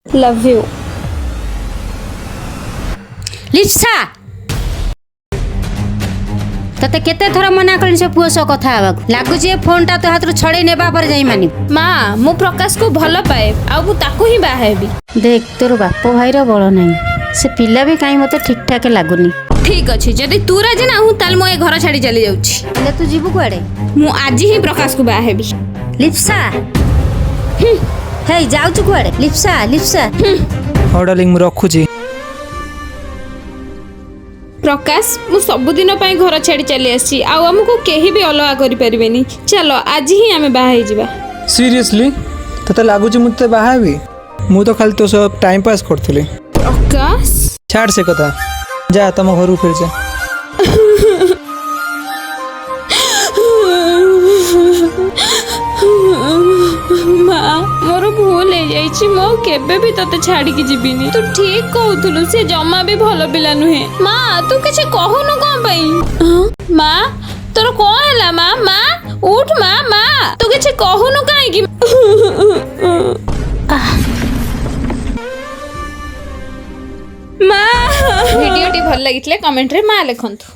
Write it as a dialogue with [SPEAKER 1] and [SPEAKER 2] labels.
[SPEAKER 1] Love you.
[SPEAKER 2] Lipsa, ତତେ କେତେ ଥର ମନା କଲିଣି ସେ ପୁଅ ସହ କଥା ହେବାକୁ। ଲାଗୁଛି ଏ ଫୋନଟା ତୋ ହାତରୁ ଛଡ଼େଇ ନେବା ପରେ ଯାଇ ମାନିବୁ।
[SPEAKER 1] ମା, ମୁଁ ପ୍ରକାଶକୁ ଭଲ ପାଏ ଆଉ ମୁଁ ତାକୁ ହିଁ ବାହା ହେବି।
[SPEAKER 2] ଦେଖ, ତୋର ବାପ ଭାଇର ବଳ ନାହିଁ। ସେ ପିଲା ବି କାହିଁ ମୋତେ ଠିକ୍ ଠାକ୍ ଲାଗୁନି।
[SPEAKER 1] ଠିକ ଅଛି, ଯଦି ତୁ ରାଜି ନାହୁଁ, ତାହେଲେ ମୁଁ ଏ ଘର ଛାଡ଼ି ଚାଲି ଯାଉଛି।
[SPEAKER 2] ହେଲେ ତୁ ଯିବୁ କୁଆଡ଼େ?
[SPEAKER 1] ମୁଁ ଆଜି ହିଁ ପ୍ରକାଶକୁ ବାହା ହେବି।
[SPEAKER 2] ଲିପ୍ସା, ହେଇ, ଯାଉଛୁ କୁଆଡ଼େ? ଲିପ୍ସା, ଲିପ୍ସା।
[SPEAKER 3] ହଉ ଡାର୍ଲିଂ, ମୁଁ ରଖୁଛି।
[SPEAKER 1] ପ୍ରକାଶ, ମୁଁ ସବୁଦିନ ପାଇଁ ଘର ଛାଡ଼ି ଚାଲି ଆସିଛି ଆଉ ଆମକୁ କେହି ବି ଅଲଗା କରିପାରିବେନି। ଚାଲ, ଆଜି ହିଁ ଆମେ ବାହା ହେଇଯିବା।
[SPEAKER 3] ସିରିୟସଲି, ତୋତେ ଲାଗୁଛି ମୁଁ ତୋତେ ବାହା ହେବି? ମୁଁ ତ ଖାଲି ତୋ ସହ ଟାଇମ୍ ପାସ୍ କରୁଥିଲି।
[SPEAKER 1] ପ୍ରକାଶ।
[SPEAKER 3] ଛାଡ଼ ସେ କଥା, ଯା, ତମ ଘରକୁ ଫେରିଯା।
[SPEAKER 1] ମା, ମୋର ଭୁଲ ହେଇଯାଇଛି। ମୁଁ ଆଉ କେବେ ବି ତତେ ଛାଡ଼ିକି ଯିବିନି। ତୁ ଠିକ କହୁଥିଲୁ, ସେ ଜମା ବି ଭଲ ପିଲା ନୁହେଁ। ମା, ତୁ କିଛି କହୁନୁ କଣ ପାଇଁ? ମା, ତୋର କଣ ହେଲା? ମା, ମା, ଉଠ ମା। ମା, ତୁ କିଛି କହୁନୁ କାହିଁକି? ମା। ଭିଡ଼ିଓଟି ଭଲ ଲାଗିଥିଲେ କମେଣ୍ଟରେ ମା ଲେଖନ୍ତୁ।